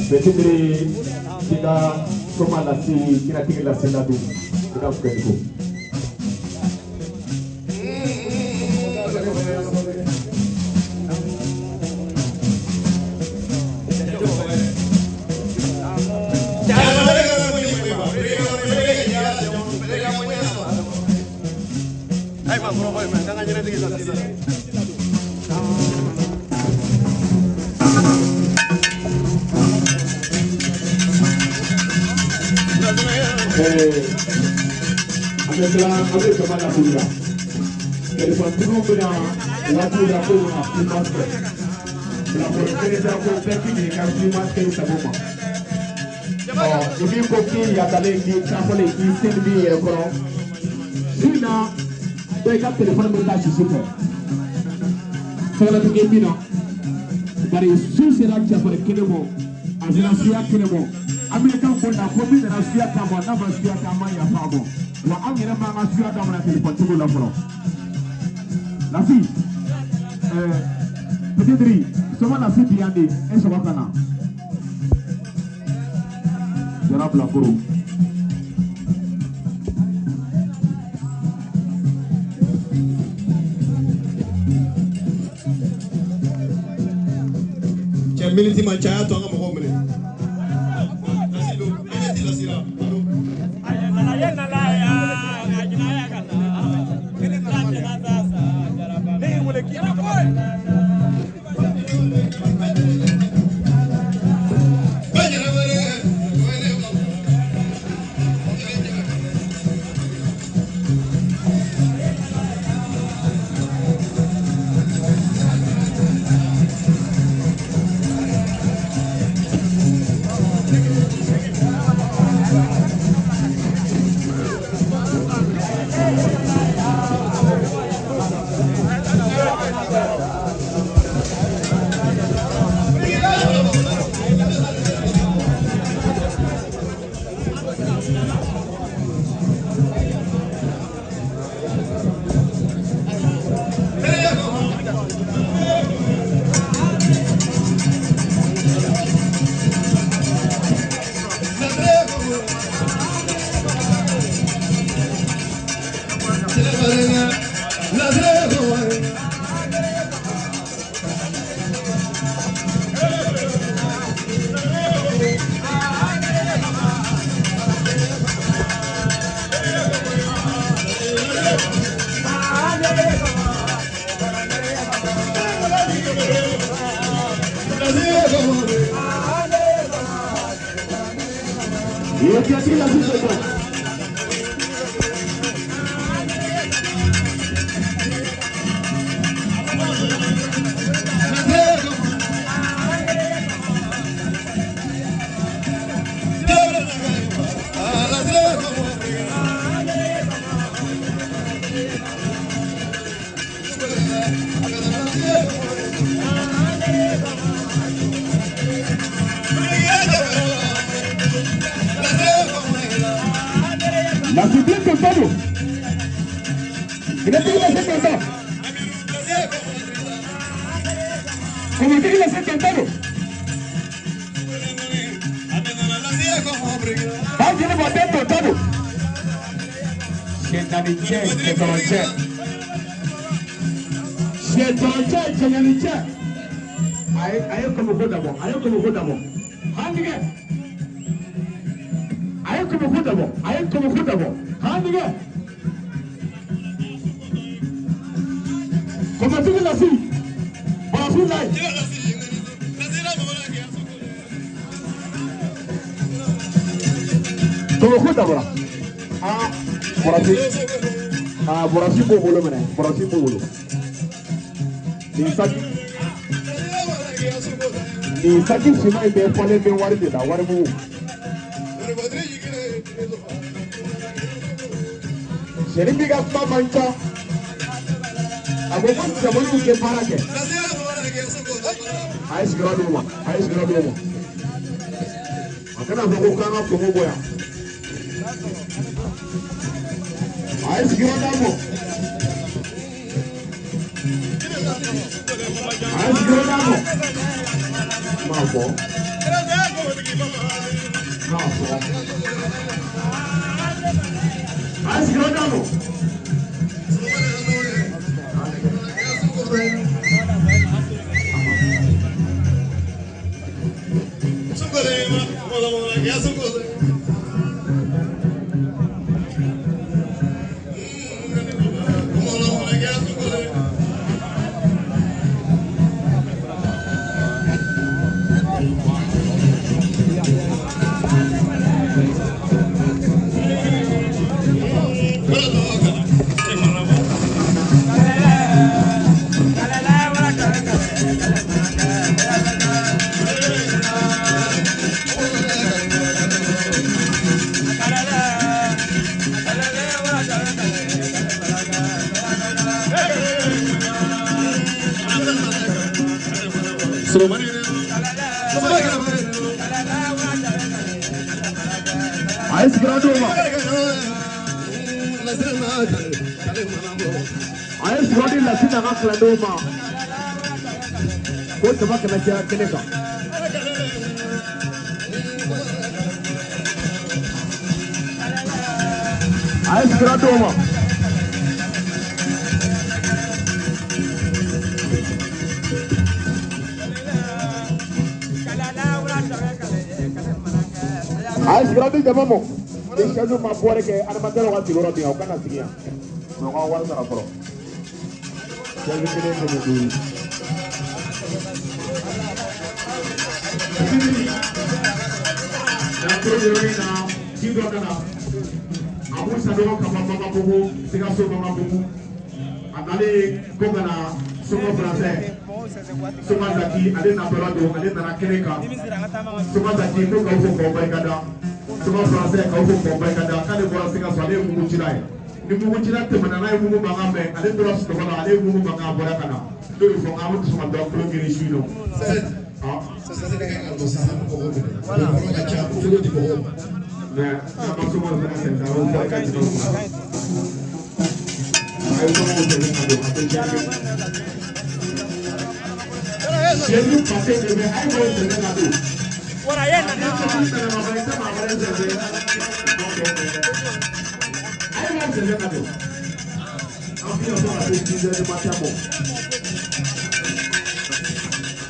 Petit Dri k'i ka soma lasi kiratigi lasi ladon i ka fɛn ko. An bɛ tila, an bɛ jama lakoriya. Telefɔnitigiw bɛna waatiw la k'u bɛna filmage kɛ. Bilakoro kelen tɛ ko bɛɛ k'i ka filmage kɛ i sago ma. Ɔ ni min ko k'i yadalen k'i cafɔlen k'i sen b'i yɛrɛ kɔrɔ su in na, bɛɛ ka telefɔni bɛ taa sisi fɛ. Sɛgɛrɛ tɛ kɛ min na, bari su sera cɛfarin kelen mɔ, a sera suya kelen mɔ. Amerikan ko na ko min nana suya kama, n'a ma suya kɛ, an ma yafa a ma. Wa an yɛrɛ m'an ka suya daminɛ telefɔnitigiw la fɔlɔ. Lasi Petit Dri, soma lasi bi yan de e sɔrɔ ka na jara bilakoro. Cɛ, miniti man ca, y'a to an ka mɔgɔw minɛ. Lasi don, miniti lasira. Ye kiratigi lasi sɔrɔ. Lasi den tɛ ba don. Kiratigi lasi tɛ ba. Kɔmɔtigi lasi tɛ ba don. Ba jɛnɛba den tɔ ta don. Sɛtanni cɛ, sɛtɔrɔ cɛ. Sɛtɔrɔ cɛ, cɛɲɛni cɛ. A ye kɔmɔko dabɔ, a ye kɔmɔko dabɔ. Handigɛ. A ye kɔmɔko dabɔ, a ye kɔmɔko dabɔ. Handigɛ. Kɔmɔtigi lasi. Bɔrɔsu layi. Kɔmɔko dabɔra. Aa, bɔrɔsi. Aa, bɔrɔsi b'o bolo minɛ, bɔrɔsi b'o bolo. Nin saki finman in bɛɛ fɔlen bɛ wari de la, wari mugu. Sɛni b'i ka kuma man ca. A A ko ko jamanaw tɛ baara kɛ. A ye sigiyɔrɔ d'u ma, a ye sigiyɔrɔ d'u ma. A kana fɔ ko k'an ka kɔngɔ bɔ yan. A ye sigiyɔrɔ d'a ma. A ye sigiyɔrɔ d'a ma. N b'a fɔ. N b'a fɔ. A ye sigiyɔrɔ d'a ma. A ye sigiyɔrɔ d'u ma. A ye sigiyɔrɔ di Lasi n'a ka kalandenw ma. Ko jama kana caya kɛnɛ kan. A ye sigiyɔrɔ d'u ma. A ye sigiyɔrɔ di jama ma. Ni sɛju ma bɔri kɛ animatɛriw ka sigiyɔrɔ di yan, u kana sigi yan. Mɛ u ka wari sara fɔlɔ. Sɛju kelen 500. N'an tora yɔrɔ in na, ji dɔ nana. Abu Sanogo ka bɔ Mangabugu, Sikaso Mangabugu. A nalen ko ka na Soma français. Soma Zaki, ale natɔla don, ale nana kɛnɛ kan. Soma Zaki ko k'aw fo k'aw barika da. Soma français k'aw fo k'aw barika da. K'ale bɔra Sikaso, ale ye mugu cila ye. Ni mugu cila tɛmɛna n'a ye mugu mankan mɛn, ale tora sunɔgɔ la, ale ye mugu mankan bɔra ka na. N'o ye fɔ k'an bɛ sɔn ka dɔ kulo kelen su in nɔ. Ah. Mais n'an ma Soma fana sɛnɛ, a b'o fɔ a ka jigin o kɔnɔ. A ye Somaw dɛmɛ ka don, a tɛ tiɲɛ kɛ. Sedu pase de bɛ a ye m'o dɛmɛ ka don. Ni Sedu sɛnɛ ma fana, i tɛ maa wɛrɛ sɛnɛ. A ye m'o dɛmɛ ka don. An bɛ yan fo ka se 6 heures du matin mɔ.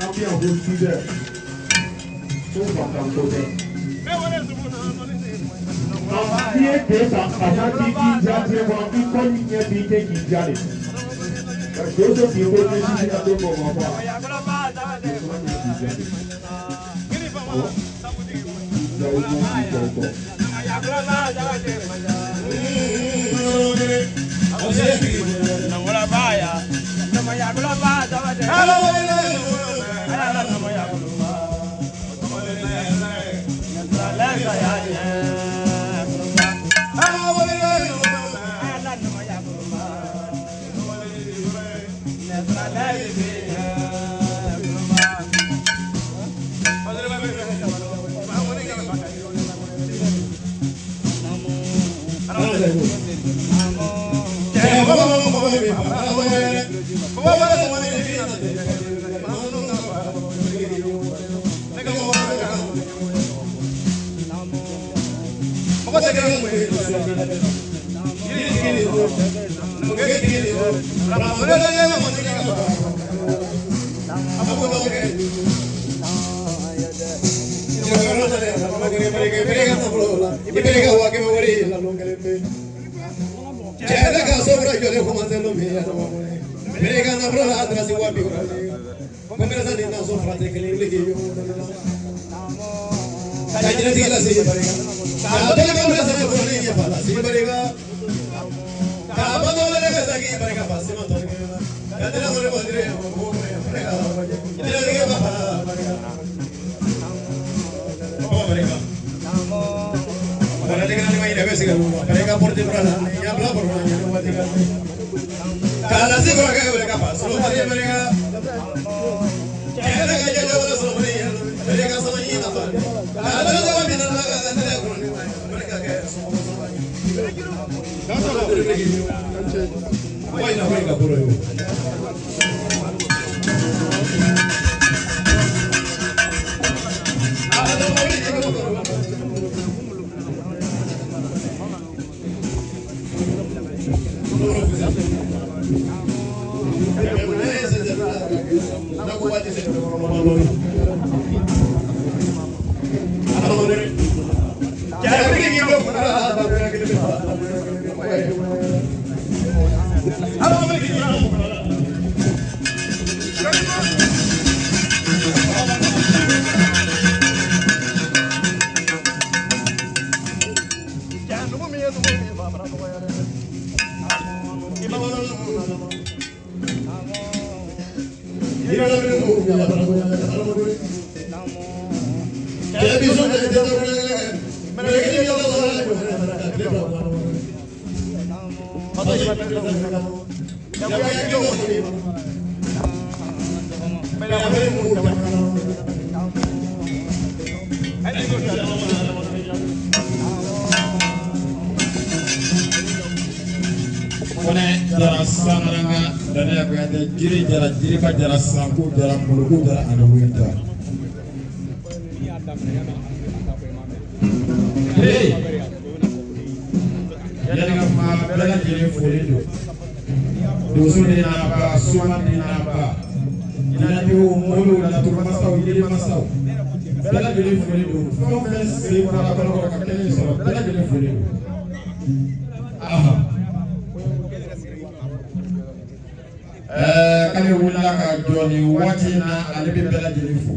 An bɛ yan fo 6 heures. Ko fantan ko tɛ. N'i ye den ta ka taa k'i k'i ja diɲɛ kɔnɔ, i kɔ ɲɛ b'i kɛ k'i ja de. Ka donso k'i ko ni sisi ka don bɔ ma bɔ a. Donso ɲɛ k'i ja de. Awɔ. Ja o ɲɛ k'i jɔ o kɔ. Kone jara sangaranga daniya kuyate jiri jara jiriba jara sanku jara muluku jara ani wita. Hey, yani ka ma bɛɛ lajɛlen foli don. Donso ni n'a ba, soma ni n'a ba, jinɛtigiw, moriw, laturu-masaw, yirimasaw, bɛɛ lajɛlen foli don. Fɛn o fɛn sen bɔra kɔnɔkɔrɔ ka kɛnɛ in sɔrɔ, bɛɛ lajɛlen foli don. Aha. K'ale wulila ka jɔ nin waati in na, ale bɛ bɛɛ lajɛlen fo.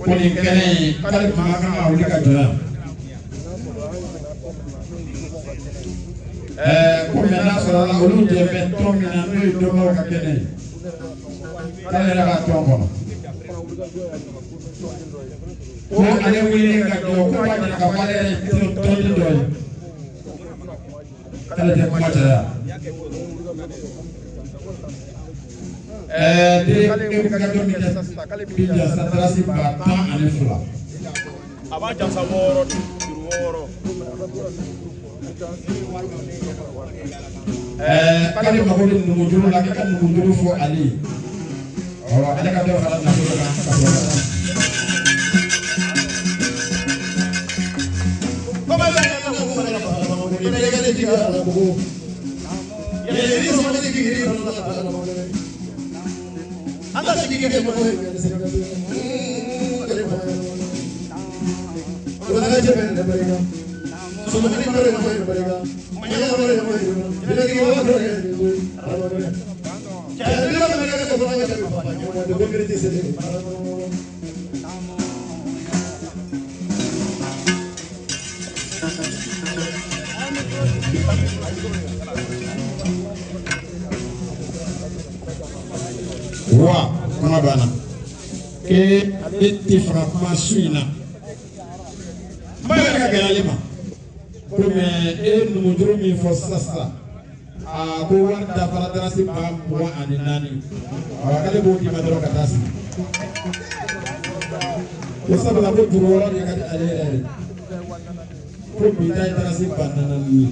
Ko nin kɛnɛ in, k'ale tun man kan ka wuli ka jɔ yan. Ko mɛ n'a sɔrɔ la olu jɛ bɛ tɔn min na n'o ye dɔnbaaw ka kɛnɛ ye, k'ale yɛrɛ b'a tɔn kɔnɔ. Ko ale wulilen ka jɔ ko b'a jira k'a fɔ ale yɛrɛ ye tɔnden dɔ ye. K'ale tɛ kuma caya. Den e ka dɔ min kɛ bi jasa dalasi 12,000. A b'a jansa 6 juru 6. K'ale mago bɛ numujuru la, k'e ka numujuru fɔ ale ye. Awɔ, ale ka dɔ fara nafolo kan ka sɔrɔ ka taa. Wa kuma banna k'e ale tɛ fɛ ka kuma su in na, kuma yɛrɛ ka gɛlɛn ale ma ko mɛ e ye numujuru min fɔ sisan sisan, aa ko wari dafara dalasi 24,000, awɔ k'ale b'o d'i ma dɔrɔn ka taa sigi. Ko sabula ko juru 6 de ka di ale yɛrɛ ye, ko bi ta ye dalasi 4,000 ye,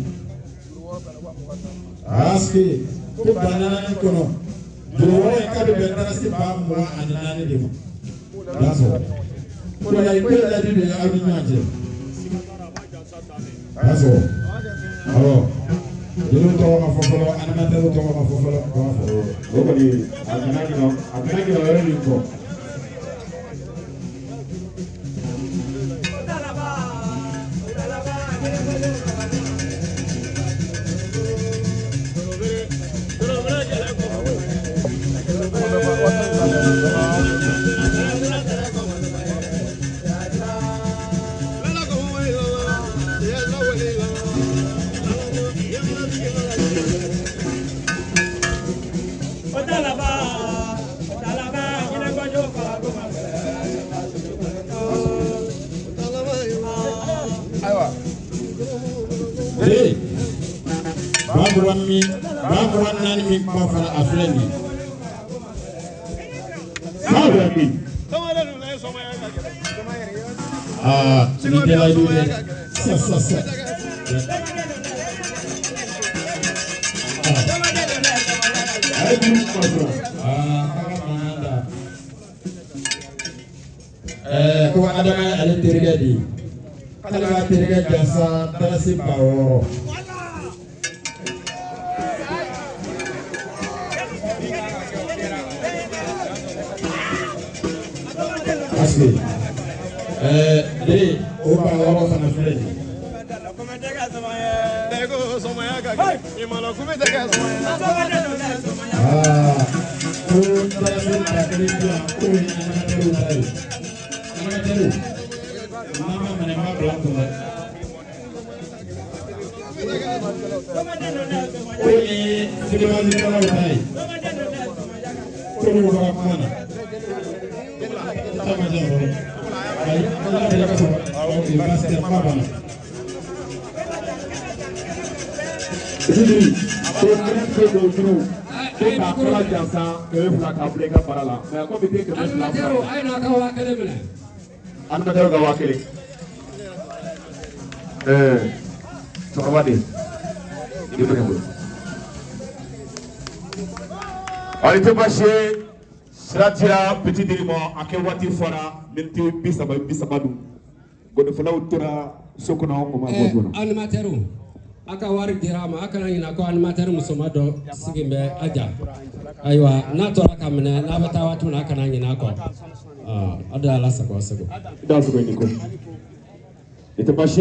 parce ko 4,000 kɔnɔ juru 6 in k'a bɛ bɛn dalasi 24,000 de ma. Y'a sɔrɔ ko la ko ye layidu de ye aw ni ɲɔgɔn cɛ. Y'a sɔrɔ awɔ, jeliw tɔgɔ ma fɔ fɔlɔ, animatɛriw tɔgɔ ma fɔ fɔlɔ, o b'a fɔ. O kɔni a kana ɲinɛ, a kana ɲinɛ o yɔrɔ nin kɔ. Ee, 20,000 min 40,000 min kuma fɔra, a filɛ nin ye. 120 000. Aa, nin tɛ layidu ye dɛ. Sisan sisan sisan. A ye juru kuma sɔrɔ. Aa, k'a ka mankan da. Ɛɛ, ko Adama ye ale terikɛ de ye. K'ale b'a terikɛ jansa dalasi 6000. Parce que ɛɛ, Dre, o 6000 fana filɛ nin ye. Aa, ko dalasi 1000 di yan, k'o ye animateur ta ye. Animateur, n'a ma minɛ, n b'a bila n kun dɛ. Ko ye filimasikɛlaw ta ye. K'olu bɔra kuma na. Ta ma diya fɔlɔ. Ayi, ala bɛ ka sɔrɔ. Ok, baasi tɛ, kuma banna. Sidiri ko kelen bɛ don juru ko k'a kala jansa 200 k'a bila i ka bara la, mɛ komi i tɛ 200 Animateur, a ye n'a ka 1000 minɛ. Animateur ka 1000. Ɛɛ, cɛkɔrɔba de i bɛ bolo. Ayi, tɛ baasi ye. Sira dira Petit Diri ma, a kɛ waati fɔra miniti 30 30 dun. Gɔnifɔlaw tora so kɔnɔ, o ma bɔ joona. Animateur, a ka wari dira a ma, a kana ɲinɛ ko animateur musoman dɔ sigi bɛ Aja. Ayiwa, n'a tora ka minɛ, n'a bɛ taa waati min na, a kana ɲinɛ a kɔ. Aw de, Ala sago, aw sago. I da sogo ni ko i tɛ baasi ye.